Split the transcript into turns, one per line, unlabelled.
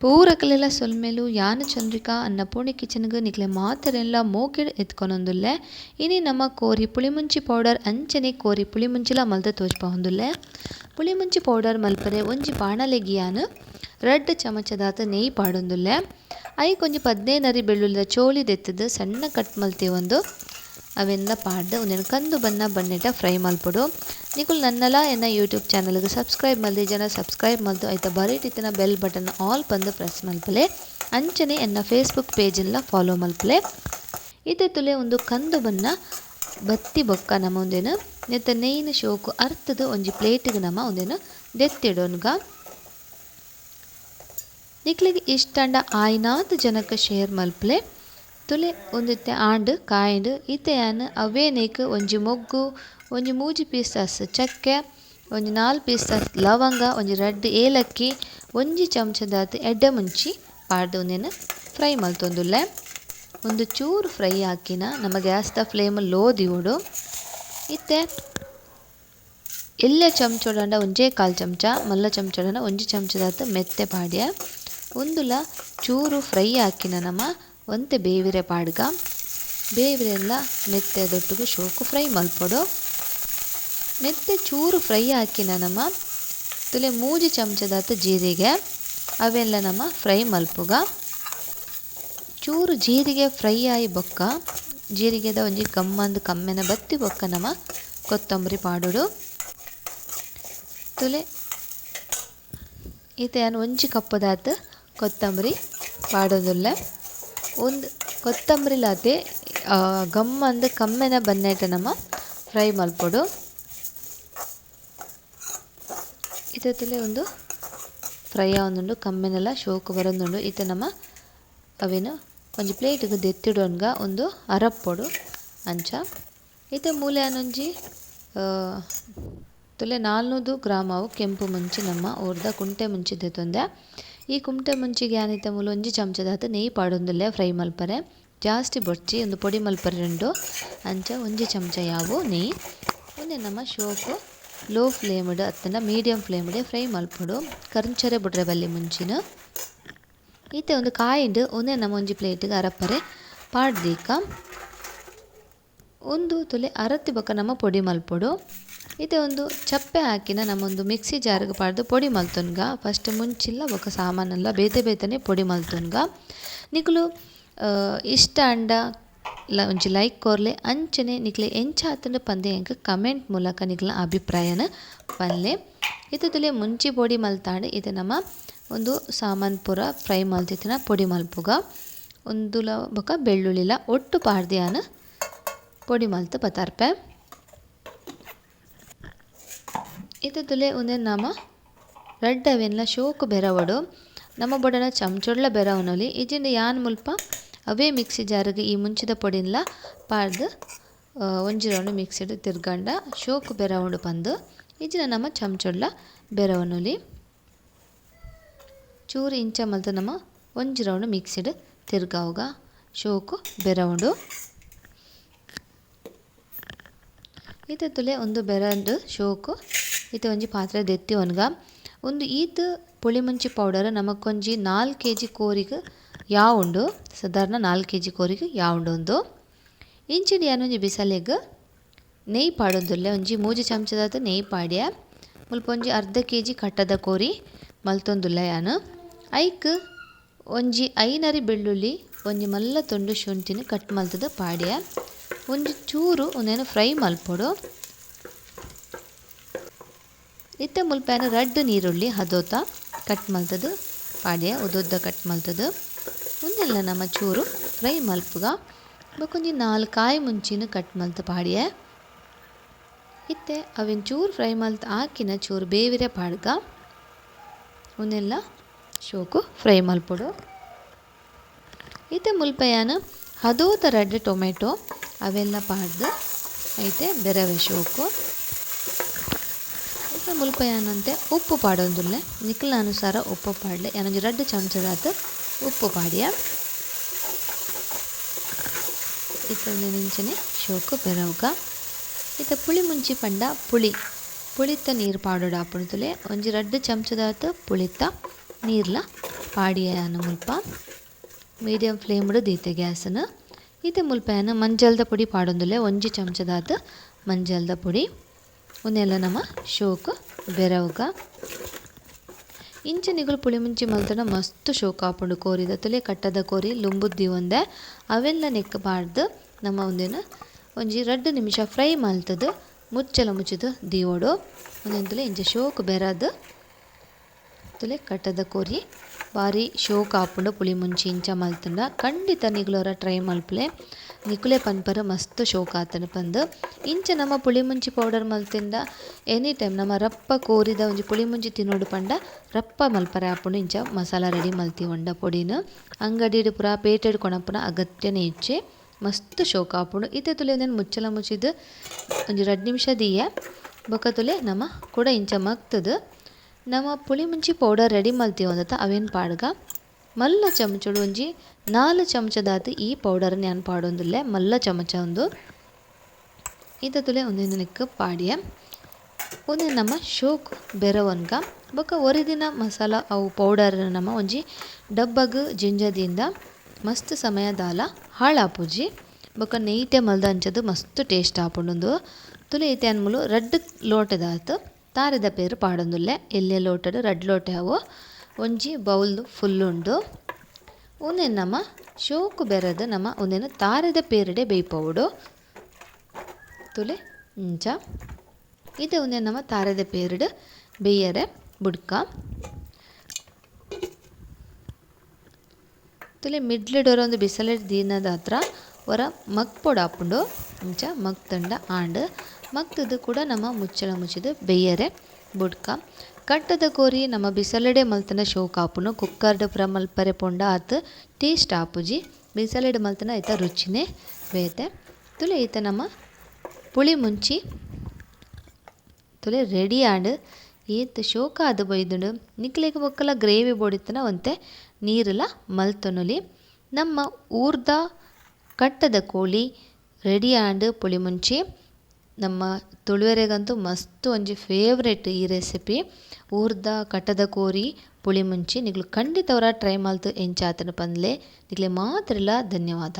ಪೂರಕಲೆಲ ಸೊಲ್ಮೆಲು ಯಾನ್ ಚಂದ್ರಿಕಾ ಅನ್ನಪೂರ್ಣಿ ಕಿಚನ್ ಗ್ ನಿಕ್ಲೆ ಮಾತೆರೆನ್ಲ ಮೋಕೆಡ್ ಎದ್ಕೊನೊಂದುಲ್ಲೆ. ಇನಿ ನಮ ಕೋರಿ ಪುಳಿಮುಂಚಿ ಪೌಡರ್ ಅಂಚನೆ ಕೋರಿ ಪುಳಿಮುಂಚಿಲ ಮಲ್ತ್ ತೋಜ್ಪಾವೊಂದುಲ್ಲೆ. ಪುಳಿಮುಂಚಿ ಪೌಡರ್ ಮಲ್ಪರೆ ಒಂಜಿ ಬಾಣಲೆಗ್ ಯಾನ್ ರಡ್ಡ್ ಚಮಚದಾತ್ ನೆಯಿ ಪಾಡೊಂದುಲ್ಲೆ. ಐಕ್ ಒಂಜಿ 15 ಅರಿ ಬೆಳ್ಳುಳ್ಳಿದ ಚೋಲಿ ದೆತ್ತ್ದ್ ಸಣ್ಣ ಕಟ್ ಮಲ್ತಿವೊಂದು ಅವೆನ್ಲ ಪಾಡ್ದ್ ಉಂದೆನ್ ಕಂದು ಬಣ್ಣ ಬಣ್ಣೆಟ ಫ್ರೈ ಮಲ್ಪೊಡು. ನಿಕುಲು ನನ್ನಲ ಎನ್ನ ಯೂಟ್ಯೂಬ್ ಚಾನಲ್ಗ್ ಸಬ್ಸ್ಕ್ರೈಬ್ ಮಲ್ದಿಜಾಂಡ ಸಬ್ಸ್ಕ್ರೈಬ್ ಮಲ್ತ್ ಐತ ಬರಿಟ್ ಇತ್ತಿನ ಬೆಲ್ ಬಟನ್ ಆಲ್ ಪಂದ್ ಪ್ರೆಸ್ ಮಲ್ಪುಲೆ. ಅಂಚನೆ ಎನ್ನ ಫೇಸ್ಬುಕ್ ಪೇಜ್ನ್ಲ ಫಾಲೋ ಮಲ್ಪುಲೆ. ಇತ್ತೆ ತುಲೆ ಉಂದು ಕಂದು ಬಣ್ಣ ಬತ್ತಿ ಬೊಕ್ಕ ನಮ ಉಂದೆನ್ ನೆತ್ತ ನೆಯಿನ್ ಶೋಕು ಅರ್ತುದು ಒಂಜಿ ಪ್ಲೇಟ್ಗ್ ನಮ ಉಂದೆನ್ ದೆತ್ತಿಡೊನ್ಗ. ನಿಕ್ಲೆಗ್ ಇಷ್ಟಂಡ ಆಯಿನಾತ್ ಜನಕ್ ಶೇರ್ ಮಲ್ಪುಲೆ. ತುಲೆ ಉಂದಿತ್ತೆ ಆಂಡ್ ಕಾಯಿಂಡ್. ಇತ್ತೆ ಯಾನ್ ಅವ್ವೇ ನೆಯ್ಕ್ ಒಂಜಿ ಮೊಗ್ಗು, ಒಂಜಿ ಮೂಜಿ ಪೀಸಸ್ ಚಕ್ಕೆ, ಒಂಜಿ 4 ಪೀಸಸ್ ಲವಂಗ, ಒಂಜಿ 2 ಏಲಕ್ಕಿ, ಒಂಜಿ ಚಮಚದಾತ್ ಎಡ್ಡೆ ಮುಂಚಿ ಪಾಡ್ದ್ ಉಂದೆನ್ ಫ್ರೈ ಮಲ್ತೊಂದುಲ್ಲೆ. ಉಂದು ಚೂರು ಫ್ರೈ ಆಕಿನ ನಮ್ಮ ಗ್ಯಾಸ್ದ ಫ್ಲೇಮ್ ಲೋ ದಿವೊಡು. ಇತ್ತೆ ಎಲ್ಯ ಚಮಚೊಡಂಡ ಒಂಜೇ ಕಾಲ್ ಚಮಚ, ಮಲ್ಲ ಚಮಚೊಡಂಡ ಒಂಜಿ ಚಮಚದಾತ್ ಮೆತ್ತೆ ಪಾಡ್ಯ. ಉಂದುಲ ಚೂರು ಫ್ರೈ ಆಕಿನ ನಮ ಒಂತೆ ಬೇವಿರೆ ಪಾಡ್ಗ. ಬೇವಿರೆಲ್ಲ ಮೆತ್ತೆ ದೊಟ್ಟುಗು ಶೋಕು ಫ್ರೈ ಮಲ್ಪೊಡು. ಮೆತ್ತೆ ಚೂರು ಫ್ರೈ ಆಕಿನ ನಮ ತುಲೆ ಮೂಜಿ ಚಮಚದಾತ್ ಜೀರಿಗೆ ಅವೆಲ್ಲ ನಮ ಫ್ರೈ ಮಲ್ಪುಗ. ಚೂರು ಜೀರಿಗೆ ಫ್ರೈ ಆಯಿ ಬೊಕ್ಕ ಜೀರಿಗೆದ ಒಂಜಿ ಗಮ್ಮಂದು ಕಮ್ಮೆನ ಬತ್ತಿ ಬೊಕ್ಕ ನಮ ಕೊತ್ತಂಬರಿ ಪಾಡೊಡು. ತುಲೆ ಇತ್ತೆ ಯಾನ್ ಒಂಜಿ ಕಪ್ಪುದಾತ್ ಕೊತ್ತಂಬರಿ ಪಾಡೊಂದುಲ್ಲೆ. ಒಂದು ಕೊತ್ತಂಬರಿಲಾತೆ ಗಮ್ಮಂದು ಕಮ್ಮೆನ ಬನ್ನೇಟ ನಮ ಫ್ರೈ ಮಲ್ಪೊಡು. ಇತ್ತೆ ತುಲೆ ಒಂದು ಫ್ರೈ ಆವೊಂದುಂಡು, ಕಮ್ಮೆನೆಲ ಶೋಕು ಬರೊಂದುಂಡು. ಇತ್ತೆ ನಮ ಅವೆನ್ ಒಂಜಿ ಪ್ಲೇಟ್ಗ್ ದೆತ್ತಿಡೊನ್ಗ ಒಂದು ಅರಪ್ಪೊಡು ಅಂಚ. ಇತ್ತೆ ಮೂಲೆ ಯಾನೊಂಜಿ ತುಲೆ 400 ಗ್ರಾಮ್ ಅವು ಕೆಂಪು ಮುಂಚಿ ನಮ್ಮ ಊರ್ದ ಕುಂಟೆ ಮುಂಚಿ ದೆತ್ತೊಂದೆ. ಈ ಕುಂಟೆ ಮುಂಚಿಗೆ ಯಾನಿತ್ತೆ ಮೂಲು ಒಂಜಿ ಚಮಚದಾತ್ ನೆಯಿ ಪಾಡೊಂದುಲ್ಲೆ ಫ್ರೈ ಮಲ್ಪರೆ. ಜಾಸ್ತಿ ಬೊರ್ಚಿ ಒಂದು ಪೊಡಿ ಮಲ್ಪರೆ ಉಂಡು ಅಂಚ ಒಂಜಿ ಚಮಚ ಯಾವು ನೆಯಿ. ಉಂದೆ ನಮ್ಮ ಶೋಕು ಲೋ ಫ್ಲೇಮ್ಡ್ ಅತ್ತಂಡ ಮೀಡಿಯಂ ಫ್ಲೇಮ್ಡ್ ಫ್ರೈ ಮಲ್ಪೊಡು. ಕರ್ಂಚರೆ ಬುಡ್ರೆ ಬಲ್ಲಿ ಮುಂಚಿನ. ಇತ್ತೆ ಒಂದು ಕಾಯಿಂಡ್ ಉಂದೆ ನಮ್ಮ ಒಂಜಿ ಪ್ಲೇಟ್ಗೆ ಅರಪ್ಪರೆ ಪಾಡ್ದೀಕ. ಒಂದು ತುಲೆ ಅರತ್ತಿ ಬೊಕ್ಕ ನಮ್ಮ ಪೊಡಿ ಮಲ್ಪೊಡು. ಇತ್ತೆ ಒಂದು ಚಪ್ಪೆ ಹಾಕಿನ ನಮ್ಮೊಂದು ಮಿಕ್ಸಿ ಜಾರ್ಗ್ ಪಾಡ್ದು ಪೊಡಿ ಮಲ್ತೊನ್ಗ. ಫಸ್ಟ್ ಮುಂಚಿಲ್ಲ ಬೊಕ್ಕ ಸಾಮಾನೆಲ್ಲ ಬೇತೆ ಬೇತೆನೆ ಪೊಡಿ ಮಲ್ತೊನ್ಗ. ನಿಕುಲು ಇಷ್ಟ ಅಂಡ ಒಂಜಿ ಲೈಕ್ ಕೊರ್ಲೆ. ಅಂಚನೆ ನಿಕ್ಲೆ ಎಂಚಾತಂಡ ಪಂದೆ ಎಂಕ್ ಕಮೆಂಟ್ ಮೂಲಕ ನಿಕ್ಲ ಅಭಿಪ್ರಾಯನ ಪನ್ಲೆ. ಇತ್ತೆ ತುಲೆ ಮುಂಚಿ ಪೊಡಿ ಮಲ್ತಾಂಡ್. ಇತ್ತೆ ನಮ್ಮ ಒಂದು ಸಾಮಾನ್ ಪೂರ ಫ್ರೈ ಮಲ್ತಿತ್ತಿನ ಪೊಡಿ ಮಲ್ಪುಗ. ಒಂದುಲ ಬೊಕ್ಕ ಬೆಳ್ಳುಳ್ಳಿಲ ಒಟ್ಟು ಪಾಡ್ದಿಯಾನ ಪೊಡಿ ಮಲ್ತ್ ಪತಾರ್ಪೆ. ಇತ್ತೆ ತುಲೆ ಉಂದೆ ನಮ ರಡ್ಡ್ ಅವೆನ್ಲ ಶೋಕು ಬೆರವಡು. ನಮ್ಮ ಬೊಡನ ಚಮಚೊಡ್ಲ ಬೆರವನೊಲಿ. ಇಜಿಂಡ ಯಾನ್ ಮುಲ್ಪ ಅವೇ ಮಿಕ್ಸಿ ಜಾರ್ಗ್ ಈ ಮುಂಚಿದ ಪೊಡಿನ್ಲ ಪಾಡ್ದ್ ಒಂಜಿ ರೌಂಡ್ ಮಿಕ್ಸಿಡ್ ತಿರ್ಗಂಡ ಶೋಕು ಬೆರವುಂಡು ಪಂದ್ ಇಜಿನ ನಮ್ಮ ಚಮಚೊಡ್ಲ ಬೆರವನೊಲಿ. ಚೂರು ಇಂಚ ಮಲ್ತ್ ನಮ ಒಂಜಿ ರೌಂಡ್ ಮಿಕ್ಸಿಡ್ ತಿರ್ಗಾವುಗ ಶೋಕು ಬೆರವುಂಡು. ಇತ್ತೆ ತುಲೆ ಒಂದು ಬೆರಂದು ಶೋಕು ಇತ್ತೆ ಒಂಜಿ ಪಾತ್ರೆ ದೆತ್ತಿ ಒನ್ಗ. ಒಂದು ಈತ್ ಪುಳಿಮುಂಚಿ ಪೌಡರ್ ನಮಕೊಂಜಿ 4 ಕೆಜಿ ಕೋರಿಗ್ ಯಾವುಂಡು, ಸಾಧಾರಣ 4 ಕೆಜಿ ಕೋರಿಗ್ ಯಾವುಂಡು ಒಂದು. ಇಂಚಿನ ಯಾನೊಂಜಿ ಬಿಸಲೆಗ್ ನೆಯ್ ಪಾಡೊಂದುಲ್ಲೆ. ಒಂಜಿ ಮೂಜಿ ಚಮಚದಾತ್ ನೆಯ್ ಪಾಡ್ಯ. ಮುಲ್ಪ ಒಂಜಿ ಅರ್ಧ ಕೆಜಿ ಕಟ್ಟದ ಕೋರಿ ಮಲ್ತೊಂದುಲ್ಲೆ ಯಾನು. ಐಕ್ ಒಂಜಿ ಐನರಿ ಬೆಳ್ಳುಳ್ಳಿ, ಒಂಜಿ ಮಲ್ಲ ತುಂಡು ಶುಂಠಿನ ಕಟ್ ಮಲ್ತದ ಪಾಡ್ಯ. ಒಂಜಿ ಚೂರು ಉಂದೆನ್ ಫ್ರೈ ಮಲ್ಪೊಡು. ಇತ್ತೆ ಮುಲ್ಪ ಯಾನ್ ರಡ್ಡ್ ನೀರುಳ್ಳಿ ಹದೋತ ಕಟ್ ಮಲ್ತದ ಪಾಡ್ಯ, ಉದ್ದೊದ್ದ ಕಟ್ ಮಲ್ತದ. ಉಂದೆಲ್ಲ ನಮ್ಮ ಚೂರು ಫ್ರೈ ಮಲ್ಪುಗ. ಬೊಕೊಂಜಿ 4 ಕಾಯಿ ಮುಂಚಿನ ಕಟ್ ಮಲ್ತ ಪಾಡ್ಯ. ಇತ್ತೆ ಅವೆನ್ ಚೂರು ಫ್ರೈ ಮಲ್ತ್ ಹಾಕಿನ ಚೂರು ಬೇವಿರೆ ಪಾಡ್ಗ. ಉಂದೆಲ್ಲ ಶೋಕು ಫ್ರೈ ಮಲ್ಪೊಡು. ಇತ್ತೆ ಮುಲ್ಪ ಯಾನ್ ಹದೋತ ರಡ್ಡ್ ಟೊಮೆಟೊ ಅವೆಲ್ಲ ಪಾಡ್ದು ಐತೆ ಬೆರವೆ ಶೋಕು. ಇತ್ತೆ ಮುಲ್ಪ ಯಾನಂತೆ ಉಪ್ಪು ಪಾಡೊಂದುಲ್ಲೆ. ನಿಕ್ಲ ಅನುಸಾರ ಉಪ್ಪು ಪಾಡ್ಲೆ. ಯಾನೊಂಜಿ ರಡ್ಡ್ ಚಮಚದಾತ್ ಉಪ್ಪು ಪಾಡ್ಯ. ಇತ್ತೆ ಉಂದೆನ್ ಇಂಚನೆ ಶೋಕು ಬೆರವುಗ. ಇತ್ತೆ ಪುಳಿ ಮುಂಚಿ ಪಂಡ ಪುಳಿ ಪುಳಿತ ನೀರು ಪಾಡೊಡು ಆಪುಂಡು ತುಲೆ. ಒಂಜಿ ರಡ್ಡ್ ಚಮಚದಾತ್ ಪುಳಿತ ನೀರ್ಲ ಪಾಡಿಯೆ ಯಾನ್ ಮುಲ್ಪ. ಮೀಡಿಯಂ ಫ್ಲೇಮ್ಡ್ ದೀತೆ ಗ್ಯಾಸ್ನ್. ಇತ್ತೆ ಮುಲ್ಪ ಯಾನ್ ಮಂಜಲ್ದ ಪೊಡಿ ಪಾಡೊಂದುಲ್ಲೆ, ಒಂಜಿ ಚಮಚದಾತ್ ಮಂಜಲ್ದ ಪೊಡಿ. ಉಂದೆನ್ಲ ನಮ ಶೋಕು ಬೆರವುಗ. ಇಂಚ ನಿಗುಲು ಪುಳಿಮುಂಚಿ ಮಲ್ತ್ಂಡ ಮಸ್ತ್ ಶೋಕು ಆಪುಂಡು ಕೋರಿದ. ತುಲೆ ಕಟ್ಟದ ಕೋರಿ ಲುಂಬುದು ದೀವೊಂದೆ ಅವೆನ್ಲ ನೆಕ್ಕ್ ಪಾಡ್ದ್ ನಮ ಉಂದೆನ್ ಒಂಜಿ 2 ನಿಮಿಷ ಫ್ರೈ ಮಲ್ತ್ದ್ ಮುಚ್ಚಲ ಮುಚ್ಚಿದ್ ದೀವೊಡು. ಉಂದೆನ್ ತುಲೆ ಇಂಚ ಶೋಕು ಬೆರದ್ ತುಲೆ ಕಟ್ಟದ ಕೋರಿ ಬಾರಿ ಶೋಕು ಆಪುಂಡು ಪುಳಿಮುಂಚಿ ಇಂಚ ಮಲ್ತ್ಂಡ. ಖಂಡಿತ ನಿಗುಲೊರ ಟ್ರೈ ಮಲ್ಪುಲೆ, ನಿಕುಲೆ ಪನ್ಪರ್ ಮಸ್ತ್ ಶೋಕು ಆತ್ಂಡ್ ಪಂದ್. ಇಂಚ ನಮ್ಮ ಪುಳಿಮುಂಚಿ ಪೌಡರ್ ಮಲ್ತಿಂಡ ಎನಿ ಟೈಮ್ ನಮ್ಮ ರಪ್ಪ ಕೋರಿದ ಒಂಜಿ ಪುಳಿಮುಂಚಿ ತಿನ್ನೊಡು ಪಂಡ ರಪ್ಪ ಮಲ್ಪರೆ ಆಪುಂಡು. ಇಂಚ ಮಸಾಲ ರೆಡಿ ಮಲ್ತಿ ಉಂಡ ಪೊಡಿನ್ ಅಂಗಡಿಡ್ ಪೂರ ಪೇಟೆಡ್ ಕೊನಪುನ ಅಗತ್ಯನೇ ಇಜ್ಜಿ, ಮಸ್ತ್ ಶೋಕು ಆಪುಂಡು. ಇತ್ತೆ ತುಲೆ ಉಂದೆನ್ ಮುಚ್ಚಲ ಮುಚ್ಚಿದ್ ಒಂಜಿ 2 ನಿಮಿಷ ದೀಯ ಬೊಕ್ಕ ತುಲೆ ನಮ ಕುಡ ಇಂಚ ಮಗ್ತುದು ನಮ ಪುಳಿಮುಂಚಿ ಪೌಡರ್ ರೆಡಿ ಮಲ್ತಿವೊಂದತ ಅವೇನ್ ಪಾಡ್ಗ. ಮಲ್ಲ ಚಮಚೊಡು ಒಂಜಿ 4 ಚಮಚದಾತ್ ಈ ಪೌಡರ್ನ್ ಯಾನ್ ಪಾಡೊಂದುಲ್ಲೆ, ಮಲ್ಲ ಚಮಚ ಉಂದು. ಇತ್ತೆ ತುಲೆ ಉಂದೆನ್ ನೆಕ್ಕ್ ಪಾಡಿಯೆ. ಉಂದೆನ್ ನಮ ಶೋಕ್ ಬೆರವೊನ್ಗ. ಬೊಕ್ಕ ಒರಿದಿನ ಮಸಾಲ ಅವು ಪೌಡರ್ ನಮ ಒಂಜಿ ಡಬ್ಬಗ್ ಜಿಂಜದಿಂದ ಮಸ್ತ್ ಸಮಯ ದಾಲ ಹಾಳಾಪುಜಿ. ಬೊಕ್ಕ ನೆಯ್ತೆ ಮಲ್ದ ಅಂಚದ ಮಸ್ತ್ ಟೇಸ್ಟ್ ಆಪುಂಡು. ತುಲೆ ಇತ್ತೆ ಯಾನ್ ಮೂಲು 2 ಲೋಟದಾತ್ ತಾರೆದ ಪೇರು ಪಾಡೊಂದುಲ್ಲೆ. ಎಲ್ಯ ಲೋಟಡ್ 2 ಲೋಟೆ ಅವು ಒಂಜಿ ಬೌಲ್ ಫುಲ್ ಉಂಡು. ಉಂದೆನ್ ನಮ ಶೋಕು ಬೆರದ್ ನಮ ಉಂದೆನ್ ತಾರೆದ ಪೇರುಡೆ ಬೇಯ್ಪವೊಡು. ತುಲೆ ಇಂಚ ಇತ್ತೆ ಉಂದೆನ್ ನಮ ತಾರೆದ ಪೇರುಡು ಬೇಯರೆ ಬುಡ್ಕ. ತುಲೆ ಮಿಡ್ಲೆಡ್ ಒರ ಒಂದು ಬಿಸಲೆಡ್ ದೀನದ ಹತ್ರ ಒರ ಮಗ್ಪೊಡಾಪುಂಡು. ಇಂಚ ಮಗ್ತಂಡ ಆಂಡ್ ಮಗ್ತದು ಕೂಡ ನಮ್ಮ ಮುಚ್ಚಳ ಮುಚ್ಚಿದು ಬೇಯರೆ ಬುಡ್ಕ. ಕಟ್ಟದ ಕೋರಿ ನಮ್ಮ ಬಿಸಲೆಡೆ ಮಲ್ತನ ಶೋಕ್ ಆಪುಂಡು. ಕುಕ್ಕರ್ಡ್ ಪೂರ ಮಲ್ಪರೆ ಪೋಂಡ ಆತ್ ಟೇಸ್ಟ್ ಆಪುಜಿ. ಬಿಸಲೆಡ್ ಮಲ್ತನ ಐತ ರುಚಿನೇ ಬೇತೆ. ತುಲೆ ಐತ ನಮ್ಮ ಪುಳಿ ಮುಂಚಿ ತುಲೆ ರೆಡಿ ಆಂಡ್. ಏತ್ ಶೋಕ ಆದ್ ಬೈದುಂಡು. ನಿಕ್ಲೆಗ್ ಬೊಕ್ಕಲ ಗ್ರೇವಿ ಬೋಡಿತ್ತನ ಒಂತೆ ನೀರುಲ ಮಲ್ತೊನೊಲಿ. ನಮ್ಮ ಊರ್ದ ಕಟ್ಟದ ಕೋಳಿ ರೆಡಿ ಆಂಡ್ ಪುಳಿ ಮುಂಚಿ. ನಮ್ಮ ತುಳುವೆರೆಗಂತೂ ಮಸ್ತ್ ಒಂಜಿ ಫೇವ್ರೇಟ್ ಈ ರೆಸಿಪಿ ಊರ್ದ ಕಟ್ಟದ ಕೋರಿ ಪುಳಿ ಮುಂಚಿ. ನಿಕ್ಲು ಖಂಡಿತ ಅವರ ಟ್ರೈ ಮಲ್ತು ಎಂಚಾತನ ಪಂದ್ಲೆ. ನಿಕ್ಲೆ ಮಾತ್ರಲ ಧನ್ಯವಾದ.